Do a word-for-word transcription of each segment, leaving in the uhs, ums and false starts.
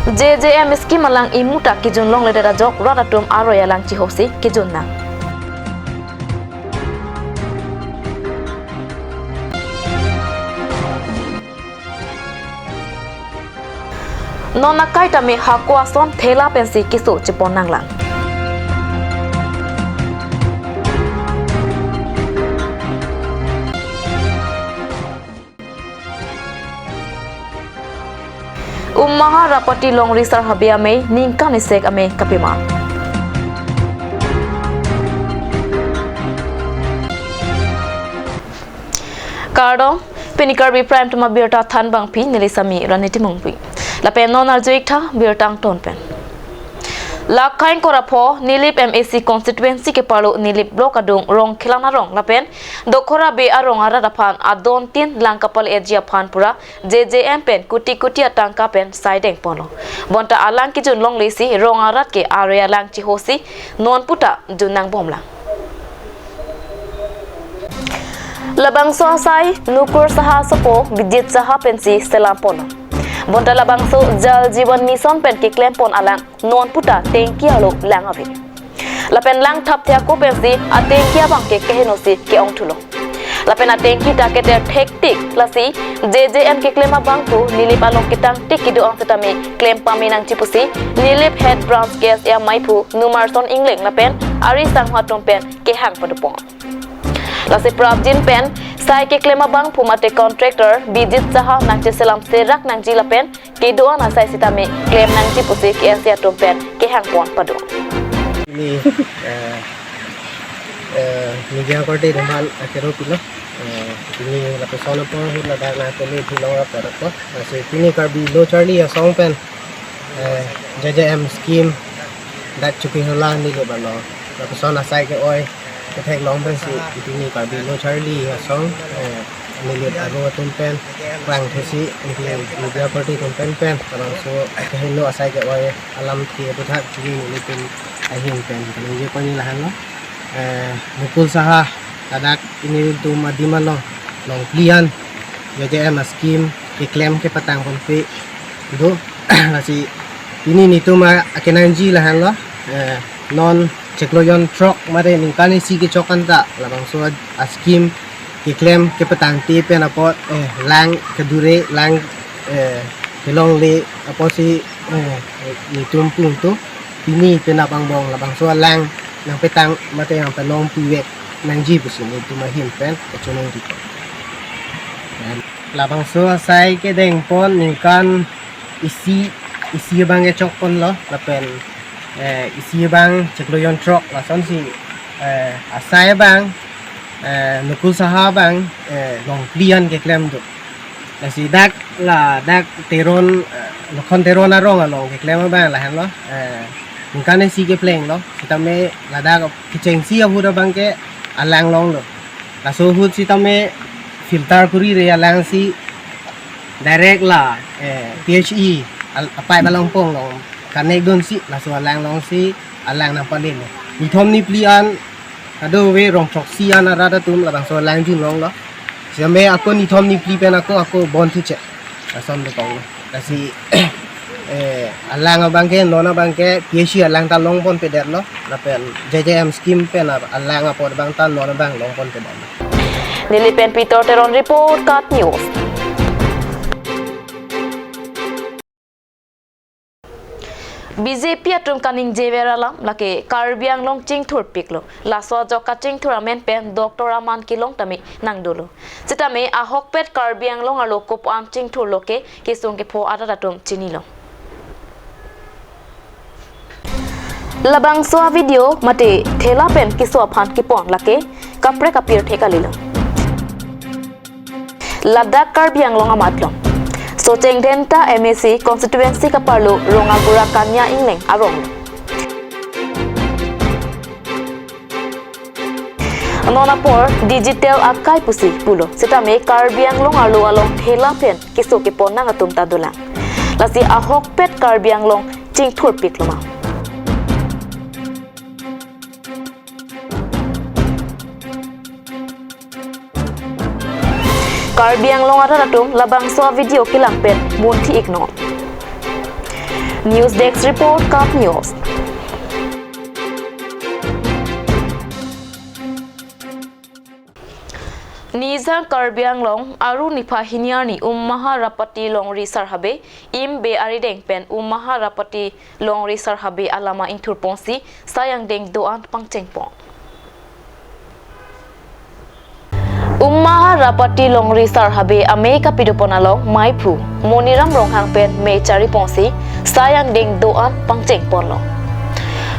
J J M scheme alang imu ta kejun longledet ajok rat atum aroi alang chihosi kejun nang. Non akai tame hako ason thela pensi keso chepon nanglang. Ummaha Rapati Longri Sar Habe Amei ningkan isek amei kapima. Kardom, pini Karbi Prime Time abirta thanbangpi, neli Sami Rani Timungpi. Lapen non arju-ik tha birta angton pen. Lakhain korapho Nilip M A C constituency keparlo Nilip block adung Rongkhelan arong lapen Dokhora Bey arong arat aphan adon tin lang kapal-etji aphan pura J J M pen kuti kuti atangka pen sai dengponlo. Bonta alang kejun longlesi rong arat ke aroi alang chihosi non puta jun nangbomlang. Labangso asai Nukur Saha asopo Bijit Saha pensi selamponlo. Bonta labangso Jal Jeevan Mission pen keklempon alang non puta tengki arlo lang ave. Lapen lang thapthe ako pensi atengki abang ke kehenosi ke-ongthulo. Lapen atengki ta keter thektik, lasi J J M keklem abangphu Nilip along ketang tik kedo-an setame klem pame nangji pusi Nilip Head Branch K S A ameiphu Numarson Ingleng lapen ari sangho atum pen kehang padopon. Lasi prapjin pen sai keklem abangphu mate contractor Bijit Saha nangcheselam serak nangji lapen kedo-an asai sitame klem nangji pusi K S A atum pen kehangpon pado. Pini, eh, eh, media korte atum aphan akero pilo. Eh, pini lapuson apor ahut ladak nangtole thilong rap rap ko. Lasi pini Karbi Lo Charli Asong pen, eh, J J M scheme dak Chokihola Nilip along lapuson asai ke-oi ketheklong pensi pini Karbi Lo Charli Asong, eh, Nilip aro atum pen prang thusi pini media korte atum pen pen labangso kehingno asai ke-oi alamthe aputhak pini nelitum ahin pen kaningje pon-i lahenlo. Eh, Nukur Saha ladak pini nelitum adim along longphli an J J M scheme keklem kepatang ponpe do. Lasi pini nelitum a-, akenangji lahenlo. Eh, non chiklo jonthrok mate ningkan isi kechok anta labangso a-, ascheme keklem kepatangte pen apot, eh, lang kedure lang, eh, kelongle apotsi, eh, nelitum pungto pini penap angbong labangso alang nangpetang mate nangpalong pivek nangji pusi nelitum ahin pen kachiningri. Labangso asai kedengpon ningkan isi, isi abang kechokponlo lapen, eh, isi abang chiklo jonthrok lasonsi, eh, asai abang, eh, Nukur Saha abang, eh, longphli an keklem do. Lasi dak ladak Teron, eh, Lokhon Teron arong along keklem abang lahenlo, eh, ningkan isi keplenglo. Sitame ladak kechengsi ahut abang ke alang longlo. Laso ahut sitame filter kuri re alangsi direct la, eh, P H E al-, apipe along pon long connect dunsi laso alang longsi alang nangpalelo. Nithom niphli an kadokave rong throksi an arat atum labangso alang junlonglo. Sitame ako nithom niphli pen ako, ako bon thuche. Lason dokonglo. Lasi, eh, alang abang ke, non abang ke, P H E alang ta longponpedetlo. Lapen J J M scheme pen a-, alang apor abang ta non abang longponpedetlo. Neli pen Peter Teron report, KAT News. B J P atum kaningjever alam lake Karbi Anglong chingthurpiklo. Laso ajok kachingthur amen pen doctor aman kelong tame nangdolo. Sitame ahokpet Karbi Anglong arlo kopu-an chingthurlo ke kesung kepho arat atum chinilo. Labangso a-video mate thela pen keso aphan kepon lake kaprek apirthe kalilo. Ladak Karbi Anglong amatlo. Socheng Dhenta M A C constituency kaparlo Rongagura Kanya Ingleng arong. Non apor digital akai pusi pulo. Sitame Karbi Anglong arlo along thela pen keso kepon nang atum ta dolang. Lasi ahokpet Karbi Anglong chingthurpikloma. Karbi Anglong arat atum labangso a-video kelang pen munthi-iknon. News Desk Report, KAT News. Nijang Karbi Anglong Aru niphai hini arni Ummaha Rapati Longri Sarhabe, Imbe arideng pen Ummaha Rapati Longri Sarhabe alama ingthurponsi sai angdeng do-an pangchengpon. Ummaha Rapati Longri Sarhabe amei kapidopon along maiphu Moniram Ronghang pen mei chariponsi sai angdeng do-an pangchengponlo.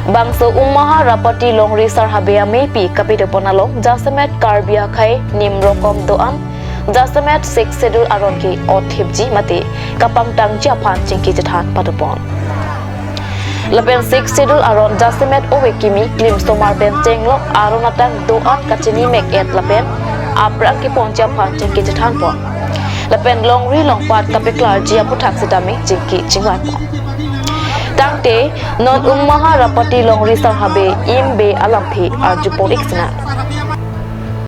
Bangso Ummaha Rapati Longri Sarhabe ameipi kapidopon along jasemet Karbi akhei nimrokom do-an, jasemet Sixth Schedule aron ke othipji mate kapangtangji aphan chingki chethan padopon. Lapen Sixth Schedule aron jasemet ove kimi klimsomar pen chenglok aron atang do-an kachini mek-et lapen aphrang keponji aphan chingki chethanpon. Lapen longri longpat kapeklarji aputhak sitame chingki chingvaipon. Tangte non Ummaha Rapati Longri Sarhabe Imbe alamthe arjupon-ik sinang.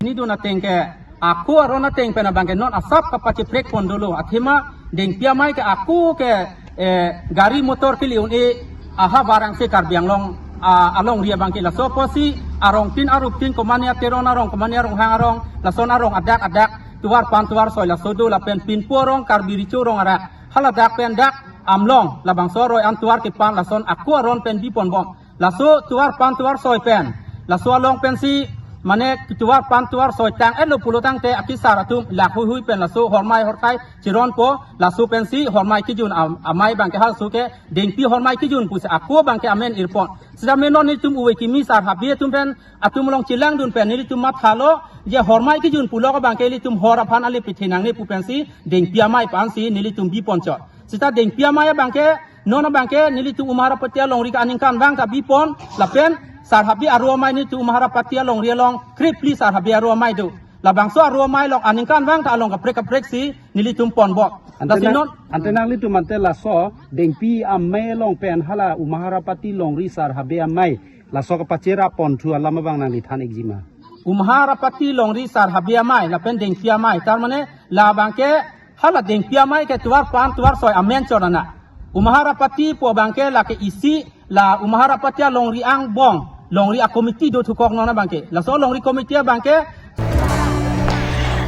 Nidun ateng ke ako aron ateng pen abang ke non asap kapacheprekpon dolo. Athema Dengpi amei ke ako ke, eh, gari motor kili un-e ahavar angse Karbi Anglong, ah, alongri abang ke laso apotsi arong tin arup tin komane Teron arong komane Ronghang arong lason arong adak adak tovar pan tovar soi laso do lapen pinpo arong Karbi Recho Rong arak haladak pen dak Amlong labangso aroi an tovar kepan lason ako aron pen biponbom. Laso tovar pan tovar soi pen. Laso along pensi mane tovar pan tovar soi tang-etlo pulo tangte akesar atum lak hui hui pen laso hormai horkai chironpo laso pensi hormai kijun am-, amei abang ke halaso ke Dengpi hormai kijun pusi ako abang ke amen irpon. Sitame non nelitum ove kimi Sarhabe atum pen atum along chelangdun pen nelitum mathalo je hormai kijun pulo abang ke nelitum hor aphan ale pithe nangne pu pensi Dengpi amei aphansi nelitum biponchot. Sita Dengpi amei abang ke non abang ke nelitum Ummaha Rapati alongri ke aningkanvang ta bipon lapen Sarhabe aru amei nelitum Ummaha Rapati alongri along krepli Sarhabe aru amei do. Labangso aru amei along aningkanvang ta along kaprek kapreksi nelitum ponbom. Ante lasi nang, non ante nanglitum ante laso Dengpi amei along pen hala Ummaha Rapati Longri Sarhabe amei laso kapacheraponthu alam abang nangli than-ikji ma? Ummaha Rapati Longri Sarhabe amei lapen Dengpi amei tar mane labang ke hala Dengpi amei ke tovar pan tovar soi amen chot ana. Ummaha Rapati pu abang ke lake isi la Ummaha Rapati alongri angbong longri a-committee do thukok non abang ke. Laso longri committee abang ke.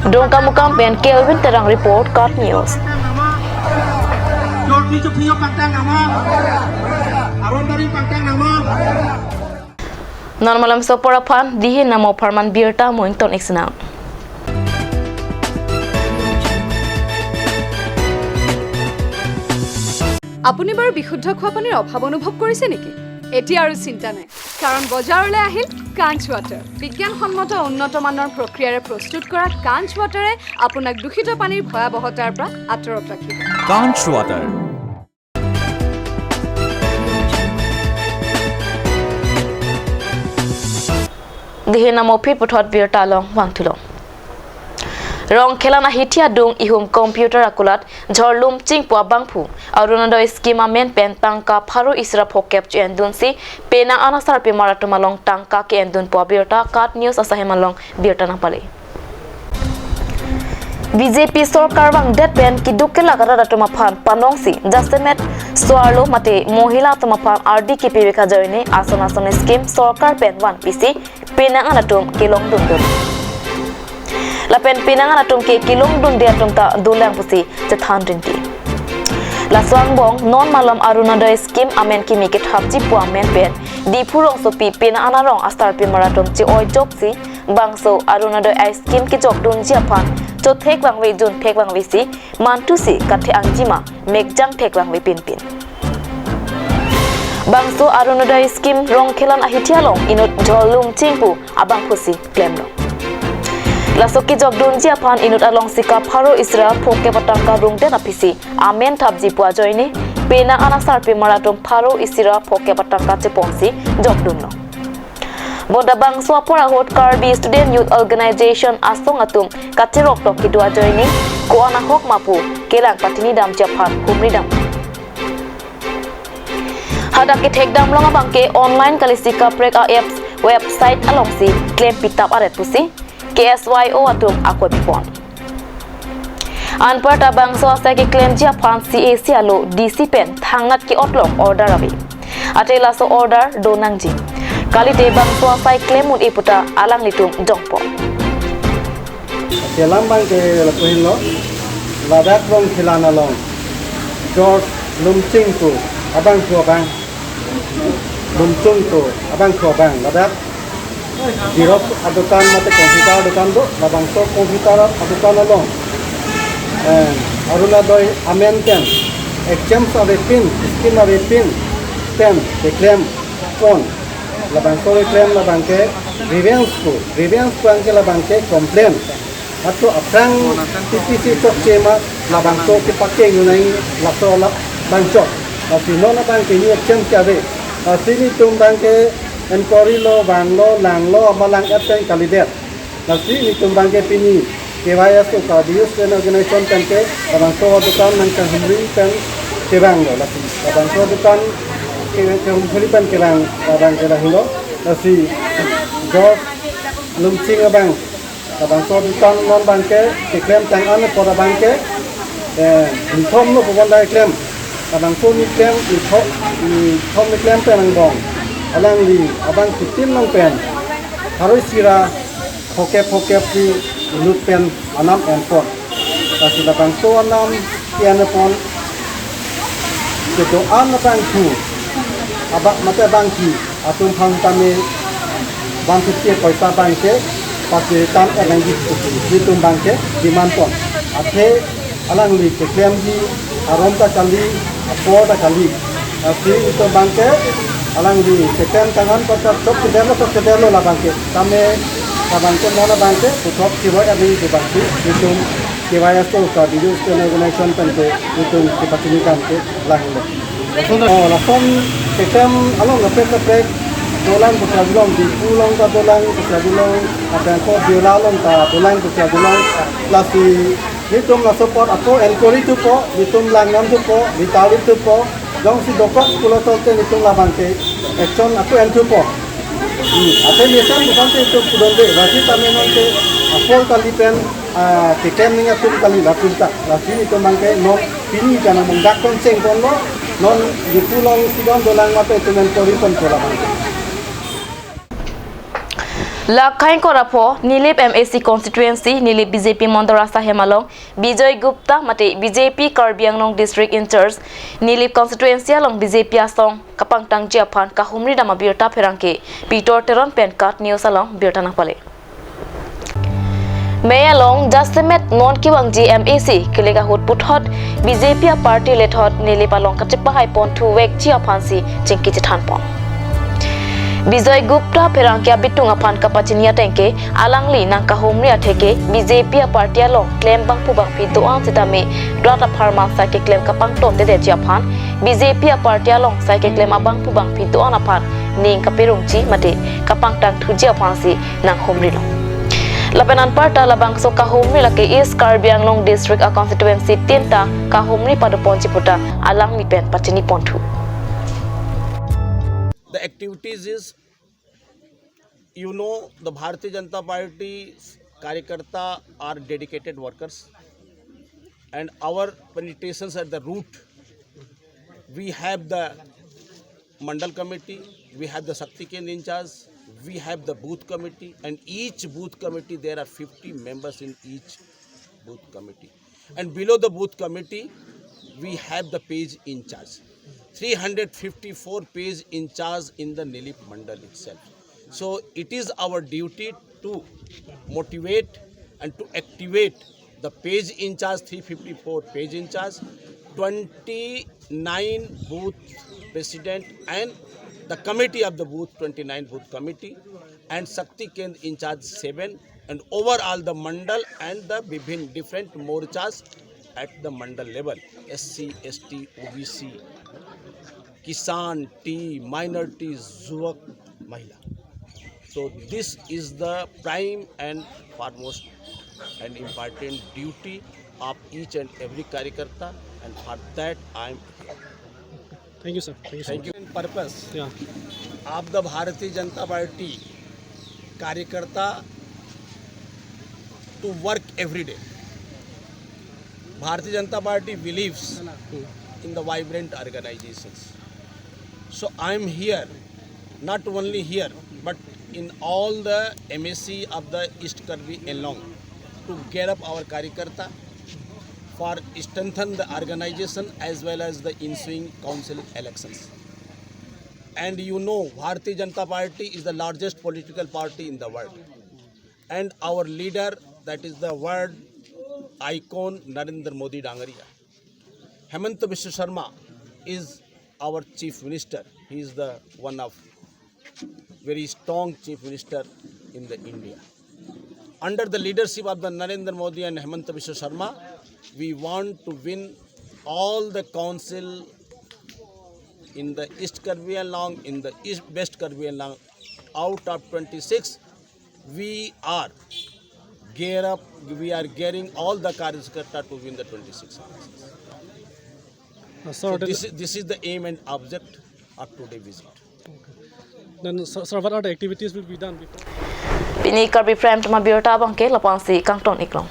Dongkamukam pen Kelvin Terang report, KAT News. Jordi chupinyo pangtang nama. Aron dari pangtang nama. Non malam sopor aphan dihin namo pharman birta mo ington-ik sinang. আপুনি বাৰু বিশুদ্ধ খোৱা পানীৰ অভাৱ অনুভৱ কৰিছে নেকি? এতিয়া আৰু চিন্তা নাই, কাৰণ বজাৰলৈ আহিল কাঞ্চ ৱাটাৰ। বিজ্ঞানসন্মত উন্নত মানৰ প্ৰক্ৰিয়াৰে প্ৰস্তুত কৰা কাঞ্চ ৱাটাৰে আপোনাক দূষিত পানীৰ ভয়াৱহতাৰ পৰা আঁতৰত ৰাখিব। Kanch Water. Dihin namo phit puthot birta along vangthulo. Rongkhelan ahithi adung ihum computer akulat jhorlum chingpu abangphu Orunodoi scheme amen pen tangka pharo isi ra phokep chu endunsi penang an asarpimar atum along tangka ke-endunpo abirta KAT News asahem along birta nangpale. B J P sorkar vangdet pen keduk kelak arat atum aphan panongsi jasemet so-arlo mate mohila atum aphan ardi kipi vek ajoine ason ason scheme sorkar pen vanpisi penang an atum kelongdundun. Lapen penang an atum ke kelongdunde atum ta dolang pusi chethan rinti. Laso angbong non malom Orunodoi scheme amen kimi kethapji pu amen pen Diphu rongsopi penang an arong asarpimar atum che-oi jokji bangso Orunodoi a-scheme kejokdunji aphan chothek vangve junthek vangvesi mantusi kathe-angji ma mekjang thek vangve pinpin. Bangso Orunodoi scheme Rongkhelan ahithi along inut jhorlum chingpu abangphusi klemlo. Laso kejokdunji aphan inut alongsi ka pharo isi ra phokep atangka rungden aphisi amen thapji pu ajoine penang an asarpimar atum pharo isi ra phokep atangka cheponsi jokdunlo. Bonta bangso apor ahut Karbi Student Youth Organization asong atum kacherok tok kedo ajoine ko-an ahok ma pu kelang patini damji aphan humri dam. Hadak kethek damlong abangke online kalisi kaprek a-apps website alongsi klem pitap aret pusi K S Y O atum akoi pipon. Anparta bangso asai keklemji aphan C A C alo D C pen thangnat ke-otlong order ave. Athe laso order do nangji. Kalite bangso asai klem un-e puta alanglitum dongpo. Kelam abang ke lapu henlo, ladak Rongkhelan along George Lumching pu abangphu abang, Lumching pu abangphu abang, ladak Xerox adukan mate computer adukan do, labangso computer adukan along, eh, Orunodoi amen pen, exam avepin, scheme avepin, pen keklem pon. Labangso keklem labang ke grievance pu, grievance pu abang ke labang ke complain. Ato aphrang T P C chokche ma labangso kepakeng un-e laso labang chok. Lasi non abang ke ni exam ke ave. Lasi nelitum abang ke inquiry lo, vanglo, langlo, amalang abang kalidet. Lasi nelitum abang ke pini K Y S O Karbi Youth Student Organization pen ke labangso adukan nangkahumri pen kevanglo. Lasi labangso adukan ke, kehumri pen kevang labang ke lahelo. Lasi George Lumching abang, labangso adukan non abang ke keklem tang an apor abang ke, eh, nithom lo pubon dai klem. Labangso ni klem nithom, nithom ni klem pen angbong alangli abang kitim nang pen haroi sira phokep phokep si inut pen anam enpon. Lasi labangso anam ke-enpon kedo-an abangphu abang mate abangphi atum aphan tame one fifty poisa abang ke pasi tam enangji pusi nelitum abang ke demand pon. Athe alangli keklemji aron ta kali, apor ta kali. Lasi nelitum abang ke alangli keklem tang an patar chokchedetlo, chokchedetlo labang ke. Tame labang ke non abang ke puthot kiroi aning ke abang si nelitum K Y S O Karbi Youth Student Organization pen ke nelitum kepachini kam ke lahelo. Oh, lason keklem along kaprek kaprek dolang, pusi ajulong Diphu along ta dolang, pusi ajulong, ateng ko Diola along ta dolang, pusi ajulong. Lasi nelitum laso apot ako inquiry thupo, nelitum langnam thupo, nelitum thupo. Jongsi dokok pulo tangte nelitum labang ke action ako en thupo. Hmm, athe mesen bukan te nelitum pudunde, lasi tame non ke apor kali pen, ah, keklem ning atum kali latum ta. Lasi nelitum abang ke non pini kana mungdak kon cheng kon lo, non Diphu along sidon dolang mate nelitum inquiry ponpo labang ke. Lake ingkoi ra pho, Nilip M A C constituency, Nilip B J P Mondol Rasta hem along, Bijoy Gupta mate B J P Karbi Anglong District in-charge, Nilip constituency along B J P asong kapangtangji aphan kahumri dam abirta pherangke Peter Teron pen KAT News along birta nangpale. Mei along jasemet non kevangji M A C kelek ahut puthot B J P a-party lethot Nilip along kachepahai pon thuvekji aphansi chingki chethan pon. Bijoy Gupta pherangke abitung aphan kapachini ateng ke alangli nangkahumri atheke B J P a-party along klem bangphu bangphi do-an sitame rat apharman sai keklem kapangtondedetji aphan B J P a-party along sai keklem abangphu bangphi do-an aphan ning kaperungji mate kapangtangthuji aphansi nanghumrilo. Lapen anparta labangso kahumri lake East Karbi Anglong District a-constituency tinta kahumri padoponji puta alangli pen pachini ponthu. The activities is, you know, the Bharatiya Janata Party karyakarta are dedicated workers, and our penetrations at the root, we have the Mandal Committee, we have the Shakti Kendra in-charge, we have the booth committee, and each booth committee there are fifty members in each booth committee. And below the booth committee, we have the page in-charge. Three hundred fifty-four page in-charge in the Nilip Mandal itself. So it is our duty to motivate and to activate the page in-charge, three fifty-four page in-charge, twenty-nine booth president and the committee of the booth, twenty-nine booth committee, and Shakti Kendra in-charge seven, and overall the mandal and the bibhin different morchas at the mandal level, S C, S T, O B C, Kisan, Tea, Minorities, Yuvak, Mahila. So this is the prime and foremost and important duty of each and every karyakarta, and for that I am here. Thank you, sir. Thank you, sir. Thank you. In purpose, yeah, of the Bharatiya Janata Party karyakarta to work every day. Bharatiya Janata Party believes in the vibrant organizations. So I am here, not only here, but in all the M A C of the East Karbi Anglong to gear up our karyakarta for strengthen the organization as well as the ensuing council elections. And you know, Bharatiya Janata Party is the largest political party in the world. And our leader, that is the world icon Narendra Modi Dangaria. Himanta Biswa Sarma is our chief minister. He is the one of very strong chief minister in the India. Under the leadership of the Narendra Modi and Himanta Biswa Sarma, we want to win all the council in the East Karbi Anglong, in the East West Karbi Anglong. Out of twenty-six, we are gear up, we are gearing all the karyakarta to win the twenty-six houses. Uh, So sir, then, this is, this is the aim and object of today visit. Then sir, sir, what are the activities will be done before? Pini Karbi Prime Time abirta abangke lapu-ansi kangton iklong.